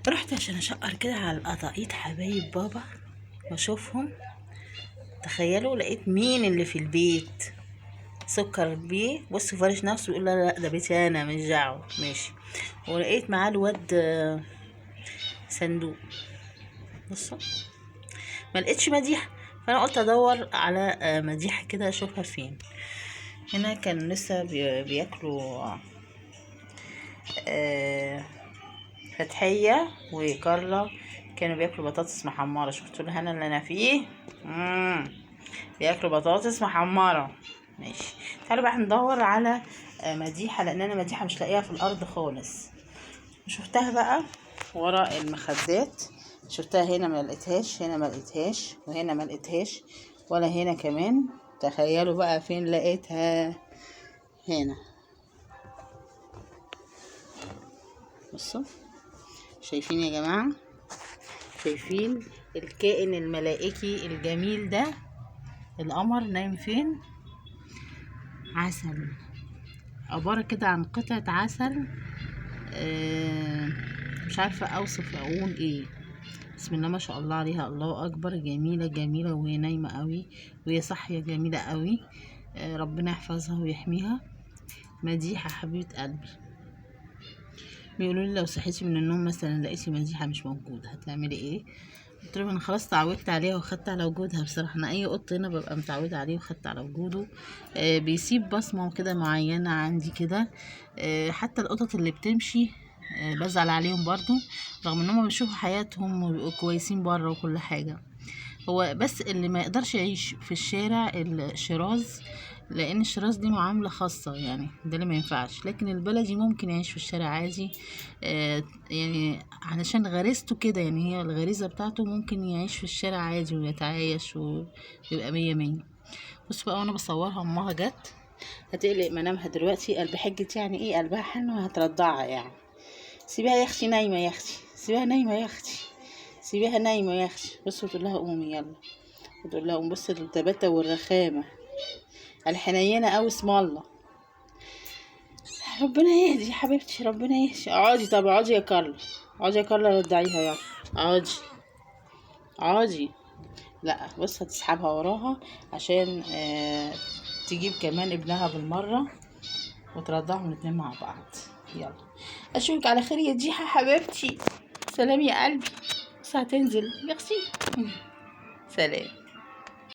رحت عشان اشقر كده على القطاقيط حبايب بابا واشوفهم. تخيلوا لقيت مين اللي في البيت؟ سكر بيه. بصوا فارش نفسه ويقول لا لا ده بيتي انا مش دعوه، ماشي. ولقيت معاه الواد صندوق. بصوا ما لقيتش مديحه، فانا قلت ادور على مديحه كده اشوفها فين. هنا كان لسه بياكلوا فتحيه وكارلا، كانوا بياكلوا بطاطس محمرة. شفتوا الهنا اللي انا فيه؟ بياكلوا بطاطس محمرة. ماشي، تعالوا بقى ندور على مديحه، لان انا مديحه مش لاقيها في الارض خالص. شفتها بقى ورا المخدات، شفتها هنا ما لقيتهاش، هنا ما لقيتهاش، وهنا ما لقيتهاش، ولا هنا كمان. تخيلوا بقى فين لقيتها؟ هنا. بصوا شايفين يا جماعة؟ شايفين الكائن الملائكي الجميل ده؟ القمر نايم فين؟ عسل، عبارة كده عن قطعة عسل. مش عارفة اوصف اقول ايه. بسم الله ما شاء الله عليها، الله اكبر. جميلة جميلة، وهي نايمة قوي وهي صاحية جميلة قوي. ربنا يحفظها ويحميها. مديحة حبيبة قلبي. بيقولوا لي لو صحيتي من النوم مثلا لقيتي مديحة مش موجودة هتعملي ايه؟ قلت لهم انا خلاص اتعودت عليها وخدت على وجودها. بصراحة انا اي قط هنا ببقى متعودة عليه وخدت على وجوده. بيسيب بصمة كده معينة عندي كده. حتى القطط اللي بتمشي، بزعل عليهم برضو، رغم ان هم بيشوفوا حياتهم وبيبقوا كويسين بره وكل حاجة. هو بس اللي ما يقدرش يعيش في الشارع الشراز، لان الشراز دي معاملة خاصة، ده اللي ما ينفعش. لكن البلدي ممكن يعيش في الشارع عادي، علشان غريزته كده، هي الغريزة بتاعته ممكن يعيش في الشارع عادي ويتعايش ويبقى مية مية. بصوا بقى وانا بصورها امها جت هتقلق منامها دلوقتي، قلب حجة يعني ايه، قلبها حن وهترضعها يعني. سيبيها يا اختي نايمة يا اختي، سيبيها نايمة يا اختي، سيبيها نايمة يا اختي. بصوا تقول لها قومي يلا، وتقول لها قومي. بص التباتة والرخامة الحنينة قوي، اسم الله. ربنا يهدي يا حبيبتي، ربنا يهدي. اقعدي، طب اقعدي يا كارلا، اقعدي يا كارلا، رضعيها يلا، اقعدي اقعدي. لا بص هتسحبها وراها عشان تجيب كمان ابنها بالمرة وترضعهم الاتنين مع بعض. يلا اشوفك على خير يا ديحة حبيبتي، سلام يا قلبي. بس هتنزل يا اختي، سلام.